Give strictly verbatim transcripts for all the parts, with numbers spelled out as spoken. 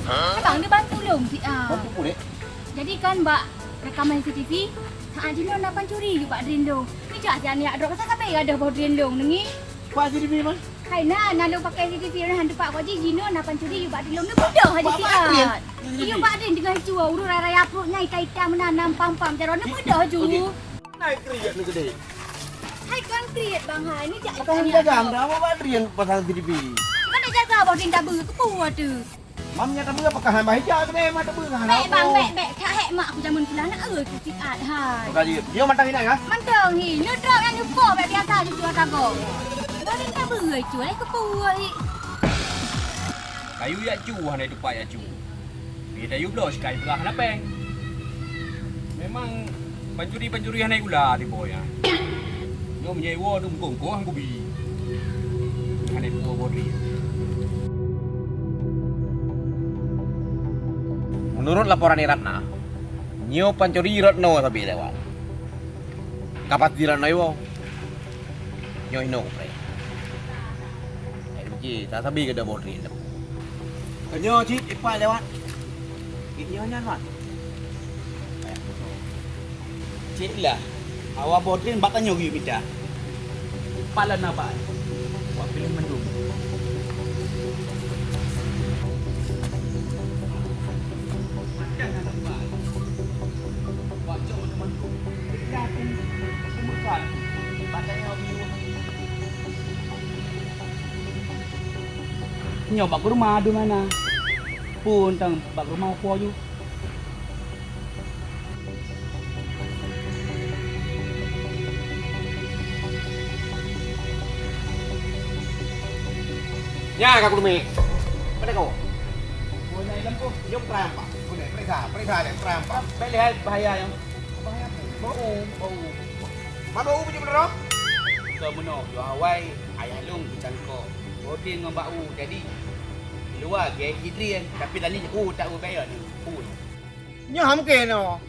Abang, neubantu lôn siat. Bantu peue, Dek? Jadi kan bak rekaman C C T V, ha, jinoe na pancuri yub bak drain lôn. Nijak siat neujak drop, masa sabe gadoh boh drain lôn, neungi? Bak C C T V, Man? Hai na, na lôn pakai C C T V, na han teumpat kok jih, jinoe na pancuri yub bak drain lôn. Neubeudoh aja siat. Yub bak drain teungoh cue, ureueng raya-raya pruet nyan ita-ita meunan, nam pam-pam jaroe, neubeudoh aju. Hai kriet ni gede. Hai kon kriet bang hai, nijak. Kan jaga anda, awak bak drain pasang C C T V. Kan jaga boh drain tabeue, keupeue tu? Mam nyan tabeue apakah hana bahija gede, mak tabeue hana. Bek bang, bek, bek. That hek mak aku jameun pula na, eh, tu siat hai. Bukan dia. Dia mantong hinan kah? Mantong hi. Neu drop nyang nyuko bek biasa cucu tago. Boh drain tabeue tu, eh, keupeue hi. Kayu yak cu hana teumpat yak cu. Pi tayu bloe sikai peugah hana péng. Memang pancuri-pancuri hana gula di boh nyan. Nyoe meunyoe iwoe tu meukongkoh ngon kubi. Hana ipuwoe boh drain. Meunurot laporan Ratna, nyoe pancuri Ratna sabe lewat. Ka pasti Ratna iwoe. Nyoe inoe kupreh. Hai Ruki, tak sabe gadoh boh drain. Tanyoe cit ipat lewat. Nyoe nyan, Wan. Cit lah. Awak boh drain bak tanyoe geuyue mita. Ipat lah na bak. Wak piléh mandum. Padan na bak. Wak cok mandum-mandum. Dah pun pembukaan. Bak tanyoe geuyue. Nyoe bak kurma di mana? Pun tang bak kurma po ju. Nya ka kurma. Pada kau. Oh, na lampu. Jom perampak. Boleh, periksa, periksa deh, perampak. Boleh hai bahaya yang. Bahaya apa? Bau, bau. Mak bau macam mana? Kau menok, yo awai. Ayah lôn geucangkok boh drain ngon bak u, jadi luwa gét jih drain, tapi dalam u tak u bèk nyoe. U. Nyoe han mungken nyoe.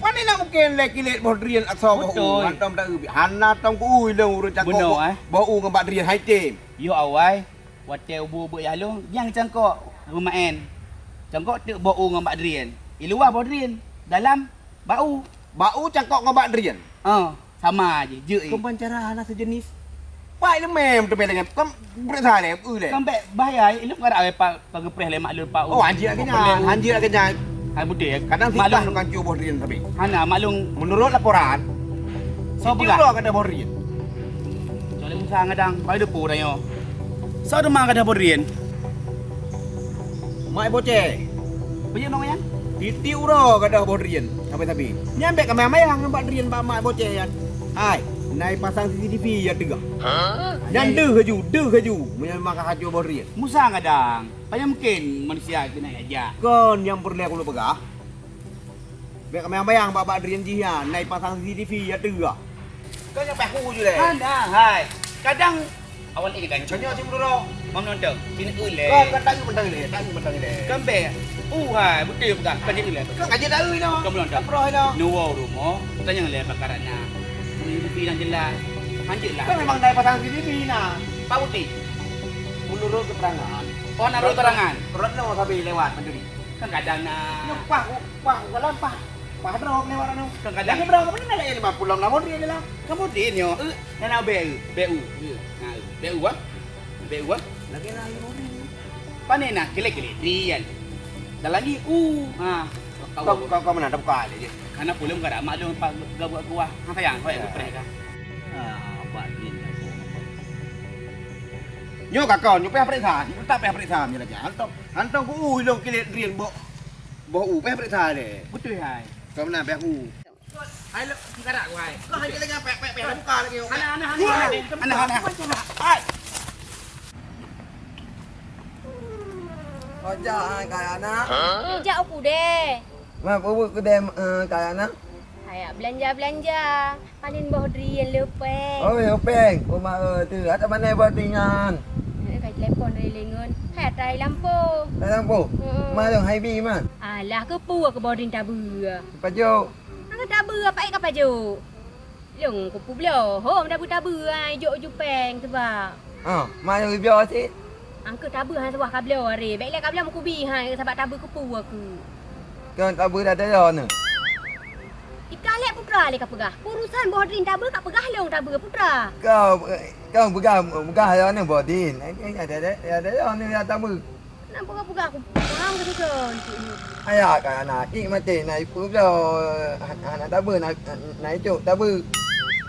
Pane na mungken lé kilét boh drain atau boh u. Beutôi. Hantom tak u, hana tom ku u lôn ureueng cangkok boh, eh, boh u ngon bak drain hai tem. Yoh awai, watèe ubu-ubu ayah lôn, nyang cangkok geumaén. Cangkok teuk boh u ngon bak drain. Di luwa boh drain, dalam bak u. Bak u cangkok ngon bak drain. Ah, sama aja, jeuet. Keuban cara hana sejenis. Pai leumem teubeleng kan bret saleh, eu leh. Kan bèk bahaya, ilong kada awai pa, pa geupreh lé maklum pa. Oh, anjir ke nya, anjir ke nya. Hai beutôi. Kadang sitah maklum kan cuba boh drain tapi. Hana maklum. Menurut laporan, so peugah. Uroe kada boh drain. Soalnya Musa ngadang, pai depu dah nyoe. So deuma kada boh drain. Mak boceh. Peue nyoe nyan? Tiep-tiep uroe gadôh boh drien, sabe-sabe. Nyan bèk kamayang-mayang ngon bak drien bak mak boceh nyan. Hai, na ipasang C C T V ya teuga. Nyan deuh laju, deuh laju. Meunyoe maka haju boh drien. Musa ngadang, panyang mungken manusia keuneuk jak. Kon nyang peureulèe ulôn peugah. Bèk kamayang-mayang bak-bak drien jih nyan, na ipasang C C T V ya teuga. Kau nyang paih ku ju lé. Hana, hai. Kadang awak lagi kan. Kau nyoe cemburu. Mam nonton. Sini uleh. Kau kan tak mantang lé, tak mantang lé. Kan bèk. Uh, hai, beutôi peugah. Kan jadi lé. Kau ngaji tak ui no. Kau belum tak. Proh no. Nuwa rumoh. Tanya lé perkara na. Ini lebih yang jelas. Lanjutlah. Kau memang dah pasang C C T V na. Pak Uti. Menurut keterangan. Oh, menurut keterangan. Rot no sabi lewat mencuri. Kan kadang na. Nyepah, pah, dalam pah. Pah droe lewat anu. Kan kadang. Lagi droe mana nak lagi lima puluh enam drien lah. Kamu drien nyo. Eh, na na beu, beu. Ya. Na beu ah. Beu ah. Lagi na lima drien. Pane na kele-kele drien. Dan lagi u. Ha. Kau kau kau mana dah buka aja je. Karena pulang kada maklum pak gabuak kuah. Ha sayang, kau yang preh kan. Ah, bak drien. Nyo kakak, nyo payah periksa, nyo tak payah periksa nyo lagi. Hantom, hantom ku u ilong kilet drien bok. Boh u payah periksa deh. Betul hai. Kau mana payah u. Hai lo, sekarang aku hai. Lo hanya lagi pek pek pek buka lagi. Anak anak anak anak. Anak anak. Hai. Ojak hai kaya anak. Ojak aku deh. Ma pupuk kedai kaya anak. Kayak belanja-belanja. Panen boh drien leupeng. Oh, leupeng. Uma eh tu. Atau mana boh drien nyan? Eh, kai telepon dari lengon. Hai atai lampu. Atai lampu. Hmm. Ma dong hai bi ma. Alah keupeue keu boh drien tabeue. Pajuk. Angkat tabeue apa ka pajuk? Long kupu bloe. Hom tabeue-tabeue ai jok jupeng sebab. Ah, ma dong ibio sit. Angkeuh tabeue han saboh ka bloe aré. Bèk lé ka bloe meukubi han, sabab tabeue keupeue keuh. Kon tabeue dah dayah nyoe. Ikalek putra lé ka peugah. Urusan boh drin tabeue ka peugah lôn tabeue putra. Kau, kau peugah, peugah ya ni boh drin. Eh, eh, ada, ada, ada ya ni ya tabeue. Nak peugah-peugah aku paham ke tu, Cik? Ayah kan anak, cik mati, nak ipu bela, anak tabeue, nak, nak icok tabeue.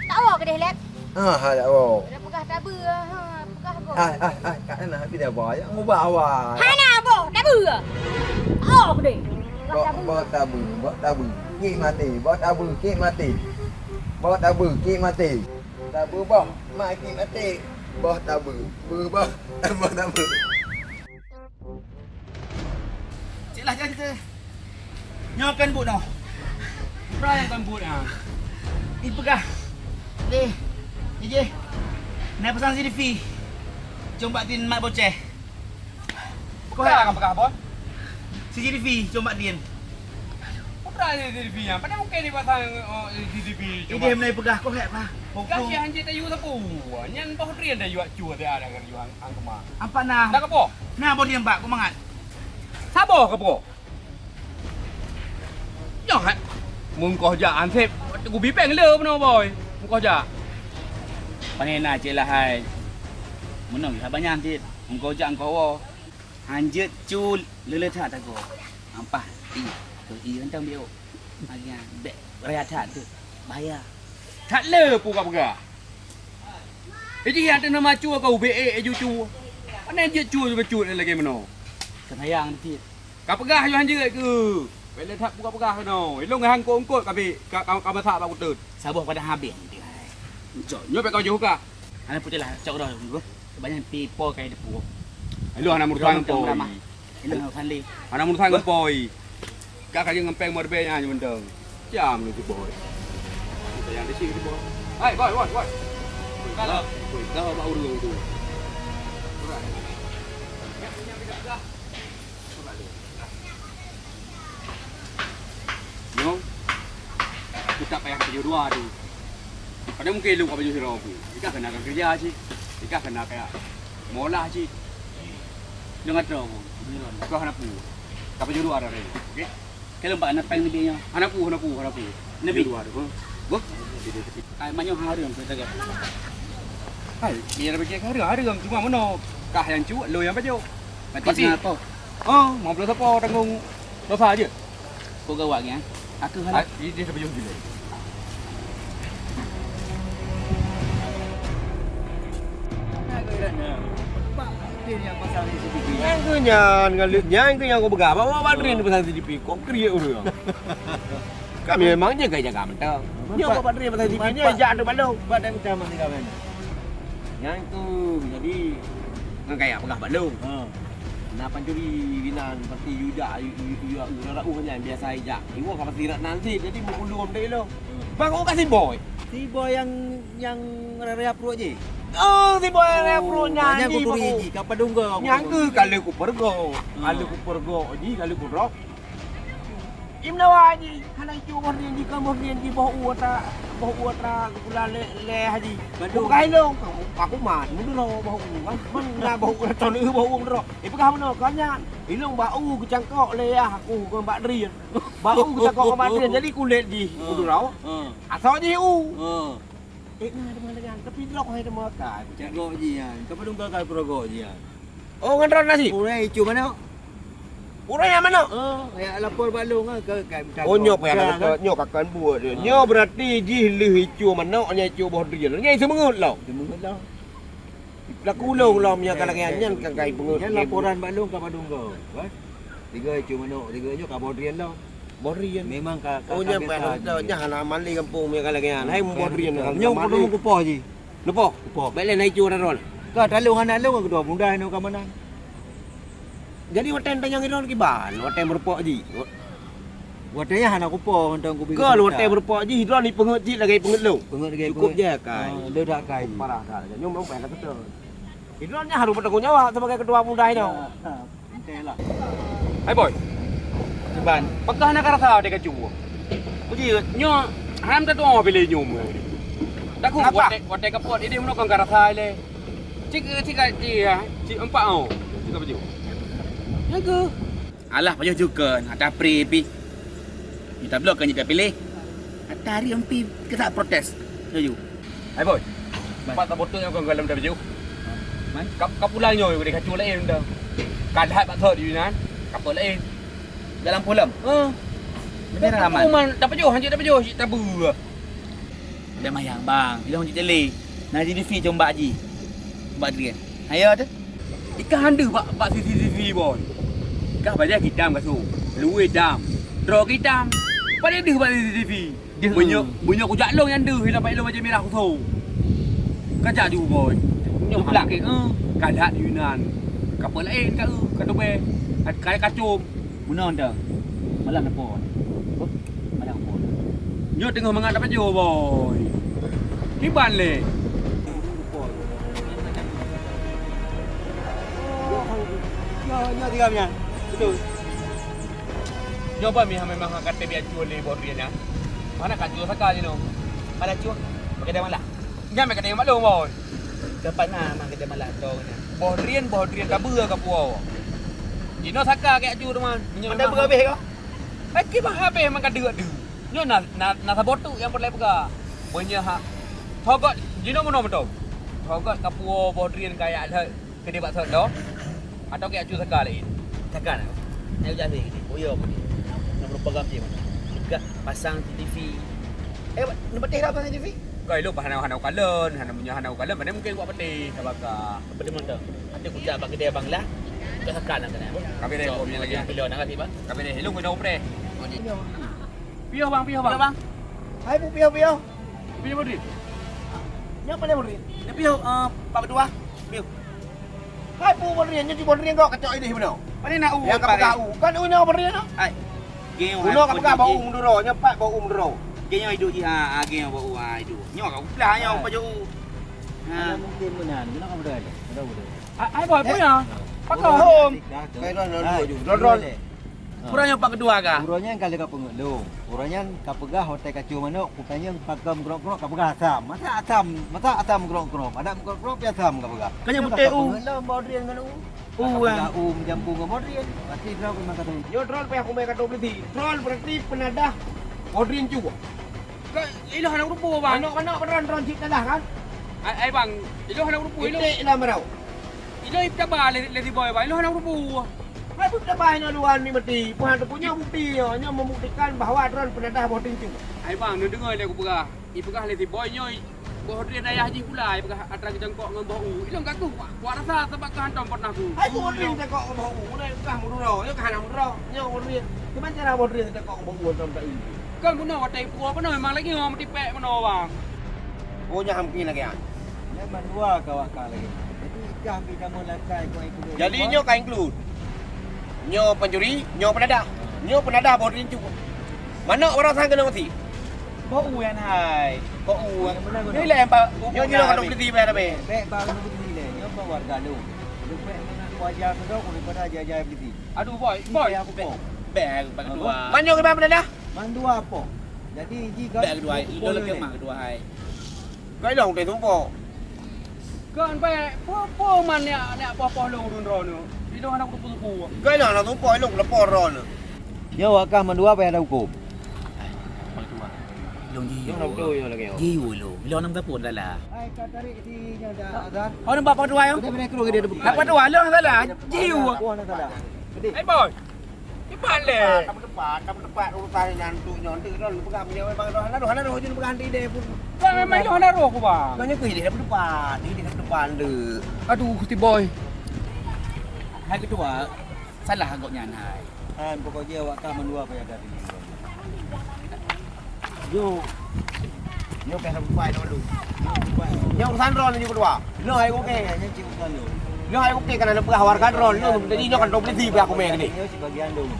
Tak ada ke deh, Lep? Ah, ha, tak ada. Dah peugah tabeue, ha, peugah kau. Ah, ah, ah, kat sana, tapi dah bawa, ya, ngubah awak. Hana boh tabeue. Oh, gede. Bawa tabeue, bawa tabeue. Kik mati, bawa tabeue, kik mati. Bawa tabeue, kik mati. Tabeue boh, mak kik mati. Boh tabeue, beue boh, boh tabeue. Cik lah, cik lah, cik lah. Nyoe kan buet noh. Prai kan buet ha. Ipeugah. Deh. Ijeh. Nai pasang C C T V. Cong bak tin mat boceh. Kau hai akan peugah apa? C C T V cong bak tin. Putra C C T V nyan. Pada mungkin dipasang, oh, C C T V cong bak tin. Ijeh mulai peugah kau hai apa? Kasih hanjit tayu sapu. Nyan boh drin dah yuak cua dah ada kan yuak angkema. Apa nah? Dah kepo? Nah boh drin bak kau mangat. Saboh kepo? Nyoe hai. Mungkoh jak anseb, gubi péng le meunoe boy. Mungkoh jak. Pane na cek lahai. Meunoe geuh banyan cit. Mungkoh jak mungkoh woe. Hanjeuet cu le-le that tagoe. Ampah i. Keu i ganteng biôk. Agian bèk raya that tu. Bahaya. That le pu ka peugah. Iji ateueh nama cua kau ubé ék aju cua. Pane jeuet cua bacut lagèe meunoe. Keusayang cit. Ka peugah yoh hanjeuet keu. Bèk le that peugah-peugah keunoe. Ilôn han kôt-kôt ka bi ka, ka, ka masak bak uteut. Saboh padang habéh. Cok, nyoe bèk ka jeuet ka. Hana putih lah, cok dah. Banyak pi po kai depu. Ilôn hana meurusan ngon po. Ilôn hana meurusan lé. Hana meurusan ngon po. Ka ka jeuet ngon péng meureubai nyan mantong. Jam ni tu boy. Kita yang di sini boy. Hai boy, boy, boy. Kalau boy, dah bak ureueng tu. Nyoe, aku tak payah kerja dua tu. Pada mungkin lu kau baju sirah pun. Jika kena kerja cik. Jika kena kayak molah cik. Dengan tu pun. Kau hana pu. Kau baju dua dah. Okey. Keu lôn bak na péng neubit nyoe. Hana pu, hana pu, hana pu. Neubit. Di luar tu. Boh. Ai manyong hareuem keu sagai. Hai, biar bagi hareuem, hareuem cuma meunoe. Kah nyang cuek, lôn nyang pajoh. Berarti seunapo? Oh, lima belas sapo tanggong dosa je. Kok gawat nyan? Aku hana. Ai, ini dia pajoh gila. Nyang keu nyan, ngon leuet nyan keu nyang kupeugah. Bawa Badrin pasang C C T V, kok kriek ureueng. Kami memang jaga-jaga mantong. Nyoe Pak Badrin pasang C C T V nyan jak tu balong. Pak dah minta masih kawin. Nyan tu jadi ngon kaya peugah balong. Ha. Na pancuri binan pasti yu jak yu yu yu yu rara uh nyan biasa jak. Iwoh ka pasti rat nan sit jadi meukulum deh lo. Bang, oh ka si boy. Si boy yang Nyang raya pruet jih? Oh, si boy raya pruet nyan. Nyan kuturi jih, ka padungga. Nyan keu ka lheueh kupeureugoe. Ka lheueh kupeureugoe jih, ka lheueh kudrob. Imeunawa jih, hana icu boh rien jih, ka boh rien jih boh ueh tra, boh ueh tra geupeugah lé, lé haji. Bukai lôn, aku mat, meudroe boh ueh kan. Man na boh ueh, ton boh ueh meudroe. Ipeugah meunoe, kon nyan. Ilôn bak u geucangkok lé yah aku ngon bak rien. Bak u geucangkok ngon bak rien, jadi kulét jih meudroe. Asoe jih u. Eh, na teuma lagèe nyan, tapi droe hai teuma ka. Cagok jih nyan, ka padum ka ka peurogok jih nyan. Oh, ngon droe nasi? Ureueng icu manok. Ureueng nyang manok? Oh, ya lapor bak lôn ka, ka, ka, Oh, nyoe payah ka, nyoe ka kan buet. Nyoe berarti jih lheueh icu manok, nyan icu boh drien. Nyan isu meungeut lom. Isu meungeut lom. Laku lôn lom nyoe ka lagèe nyan, nyan ka kai peungeut. Nyan laporan bak lôn ka padum ka. Kan? Tiga icu manok, tiga nyoe ka boh drien lom. Boh drien. Memang ka, ka, Oh, ka nyan biasa payah jih. Nyan hana mali gampông meunyo ka lagèe nyan. Hai boh drien. Nyoe ka mali. Kupoh jih. Lepoh? Lepoh. Bèk lé na icu atra droe. Ka talong aneuk lôn keudua muda nyoe ka meunan. Jadi watèe tanyong droe kiban, watèe meureumpok jih. Watèe nyan hana kupoh, mantong kubi Ka watèe meureumpok jih droe ni peungeut jih lagèe peungeut lôn. Peungeut lagèe Cukup peungeut. Je akai. Ah, le dak akai. Parah that. Nyoe memang payah keutôi. Droe nyan harôh bertanggung jawab sebagai ketua muda nyoe. Ya. Hai boy. Kiban. Pakah na ka rasa watèe ka cu. Uji nyoe haram tatuoh pilih nyoe. Takut watèe, watèe ka pot idéh meunoe kon ka rasa ilèe. Cik, cik, cik, ya. Cik empat oh. Ka pajoh. Nyaga. Alah, pajoh jukon, ata pri pi. Kita blok kan kita pilih. Ata hari empi kita protes. Setuju. Hai boy. Bang. Empat tak botol yang kau dalam dah pajoh. Mai. Kap, kap pulang nyoe, boleh kacau lain dah. Kadhat bak thot di Yunan. Kapal lain. Dalam pulam. Ha. Menyerah aman. Kuman, tak pajoh, hanjeuet tak pajoh, cit tabu. Dah mayang bang, ilong jitele. Na C C T V combak ji. Combak drien. Ayo tu. Ikah han deuh bak, bak C C T V boy. Ikah bajah hitam kasu. Luwe hitam. Rok hitam. Pada deuh bak C C T V. Deuh. Meunyo, meunyo kujak long nyang deuh, hilang bak ilong bajah merah kuso. Kajak ju boy. Nyoh plak ke, eh. Kadak Yunan. Kapal lain ka, eh, ka tubé. Ka, ka kacom. Meunan dah. Malam telepon. Malam telepon. Nyoe teungoh mangat dapat jo boy. Kiban lé. Nyoe, nyoe tiga nyan. Betul. Nyoe boy, mi memang ka teubiet cue lé boh drien nyan. Mana ka cue saka jinoe? Mana cue? Pakai dia malah. Nyan meukeudeh maklum, boy. Dapat na, mang keudeh malah tong nyan. Boh drien, boh drien ka beue ka puwoe. Jinoe saka keu aju teuma. Meunyoe memang habéh kah? Hai kiban habéh mang ka deuk-deuk. Nyoe na, na, na saboh teuk nyang peureulée peugah. Meunyoe ha, sogot, jinoe meunoe meutoe. Sogot ka puwoe boh drien ka yak lheueh. Keudeh bak sodo, atau keu aju saka laén? Saka na. Nyan ujan deh, oh iya, beutôi. Nomor program je mana? Peugah pasang C C T V. Eh, neupatéh dah pasang C C T V? Kau elok hana, hana ukalon, hana punya hana ukalon, mana mungkin buat patéh, dah baka. Apa dia mantap? Ada kucak bak kedai Bangla. Cok saka nak kena. Kami deh, kami lagi. Kilo nak kasih, Bang. Kami deh, elok kena opreh. Piyoh, Bang, piyoh, Bang. Piyoh, Bang. Hai, Bu, piyoh, piyoh. Piyoh, Bang. Nyoe apa dia, Bang? Nyoe piyoh, eh, Pak Ketua. Piyoh. Hai, pu boh drien, nyoe boh drien gok kacok idéh bunoe. Pane na u? Nyang ka peugah u. Kan u nyoe boh drien nyoe. Hai. Bunoe ka peugah bak u meuduro, nyoe pat bak u meuduro. Geng nyoe iduek jih, ha, geng nyoe bak u, ha, iduek. Nyoe ka uplah nyoe pajoh u. Ha. Mungkin meunan, bunoe ka meuduro. Hai, boh, apa ya? Pakai hom. Hai. Dron, dron, dron. Uroe nyoe Pak Ketua kah? Uroe nyan ka lheueh ka peungeut lôn. Uroe nyan ka peugah watée ka cue manok, kutanyong pakon meugrok-grok, ka peugah asam. Masa asam, masa asam meugrok-grok? Adak meugrok-grok pih asam ka peugah. Ka nyan putéh u. Ka peungeut lôn boh drien ngon u. U, ka peugah u meujampung ngon boh drien. Berarti droe memang ka tahu. Nyoe drone payah kumé ka tahu berarti. Drone berarti penadah boh drien cue. Ka iloh hana rupa, Bang. Manok-manok drone, drone cit penadah kan? Ai, ai, Bang, iloh hana rupa, iloh. Iték ilah marau. Ilôn ipeutabah lé, lé si boy, Bang. Ilôn hana rubu. Hai, peutabah inoe luwan ni meuti. Tuhan teupeue nyoe bukti nyoe. Nyoe membuktikan bahwa droen peunadah boh tincu. Hai, Bang, neudeungoe lé kupeugah. Ipeugah lé si boy nyoe, boh drien ayah jih pula, ipeugah atra geucangkok ngon boh u. Ilôn ka keuh, kuat, kuat rasa sabab keu hantom pernah ku. Hai, boh drien cangkok ngon boh u. Ulôn peugah meuduro. Nyoe ka hana meuduro. Nyoe boh drien. Kiban cara boh drien cangkok ngon boh u hantom ka i. Kon bunoe watée ipuwoe bunoe memang lagée nyoe meutipék bunoe, Bang. Oh, nyan mungkin lagée nyan. Nyan mandua ka awak ka lagée nyan. Jadi, kah pih kamoe lakée keu include. Jadi, nyoe ka include. Nyoe pencuri, nyoe penadah. Nyoe penadah boh drien cue. Manok baroe sang keunoe meusi. Boh u nyan hai. Boh u. Nyoe lé empat. Nyoe jinoe ka polisi bayar tapi. Bék bang polisi lé. Nyoe bang warga lu. Lu bék mengaku aja keu dok daripada aja-aja polisi. Aduh, boy, boy. Bék aku bék. Bék aku bék keudua. Manok kiban penadah? Mandua po. Jadi ji ka. Bék keudua, ilôn lagée mah keudua hai. Ka ilôn teuh tupo. Kon bék, po, po man nyak, nyak poh-poh lôn ureuëng droeneuh. Ilôn hana kutupo-tupo. Ka ilôn hana tupo, ilôn kuleupah droeneuh. Nyoe awak kah mandua payah ada huköm. Hai, Pak Ketua. Ilôn ji. Ilôn hana beutôi ilôn lagée. Ji ilôn. Ilôn hana beutôi pun salah. Hai, ka tarik si nyan dah, Azhar. Hana bak Pak Ketua, yo? Kita beri kru ke dia. Pak Ketua, ilôn salah. Ji ilôn. Hana salah. Jadi. Hai, boy. Iban lé. Tepat, tepat, tepat urusan nyan tu nyoe. Nanti kan peugah meunyoe memang roh hana roh, hana roh je peugah nanti deh pun. Kan memang roh hana roh ku, Bang. Kan nyoe keuh deh depan, deh depan tu. Aduh, Gusti Boy. Hai ketua, salah agak nyan hai. Hai, pokok je awak ka mandua payah dari. Yo. Nyoe payah sampai dulu. Nyoe urusan droen nyoe ketua. Nyoe hai oke. Nyoe hai oke kan ada peugah warga droen. Nyoe tadi nyoe kan polisi pihak kumé ni. Nyoe sebagian dong.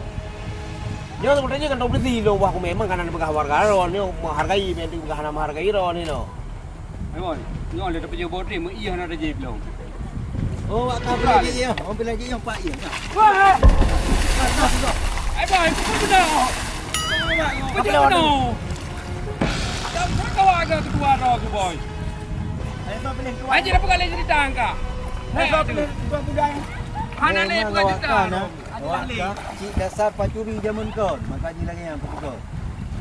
Nyoe tadi kan polisi lo wah kumé memang kan ada peugah warga droen. Nyoe menghargai, nanti peugah hana menghargai droen ni lo. Hai boy, nyoe lé tapi boh drien meu iya hana ada je belum. Oh, wak ka bila je ya. Oh, bila je ya pak ya. Wah. Hai boy, itu pun benar. Betul benar. Dah berkawan ke ketua dah aku boy. Hai boy, boleh ketua. Aja dah pegang lagi cerita angka. Hai boy, boleh ketua budaya. Hana lé peugah juta. Awak ka cit dasar pacuri jameun kon, maka jih lagèe nyan peututoe.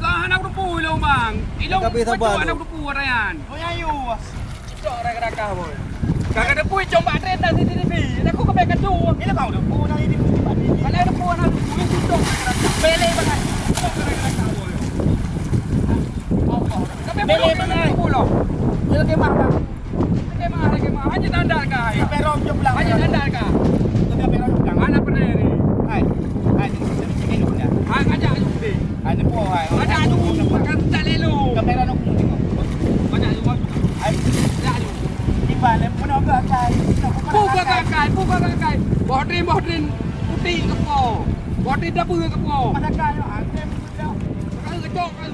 Ka hana kuteupeu ilong, bang. Ilong pacuri hana kuteupeu, Rayyan. Oh, ya, yu. Cok raka-raka, boy. Ka ka teupeu cong bak tren dan C C T V. Aku keupeue ka tu. Ini bang, teupeu na ini, teupeu na ini. Mana teupeu, na teupeu, ini cok raka-raka. Bele bangai. Cok raka-raka, boy. Bele bangai. Teupeu lo. Dia lagi mah, bang. Lagi mah, lagi mah. Hanya tanda ka. Ini perong je pulang. Hanya tanda ka. Kita perong je pulang. Mana pernah ni? Hai. Hai, ini, ini, ini, ini. Hai, ngajak aja deh. Hai, ni po, hai. Ngajak aja, bukan tak lelu. Kamera nak tengok. Ngajak aja. Hai. Ngajak aja. Tiba le, pun agak kai. Buka kakai, buka kakai. Boh tren, boh tren. Putih ke po. Boh tren dah buka ke po. Pada kai, ha, tren dah. Kai kecok, kai.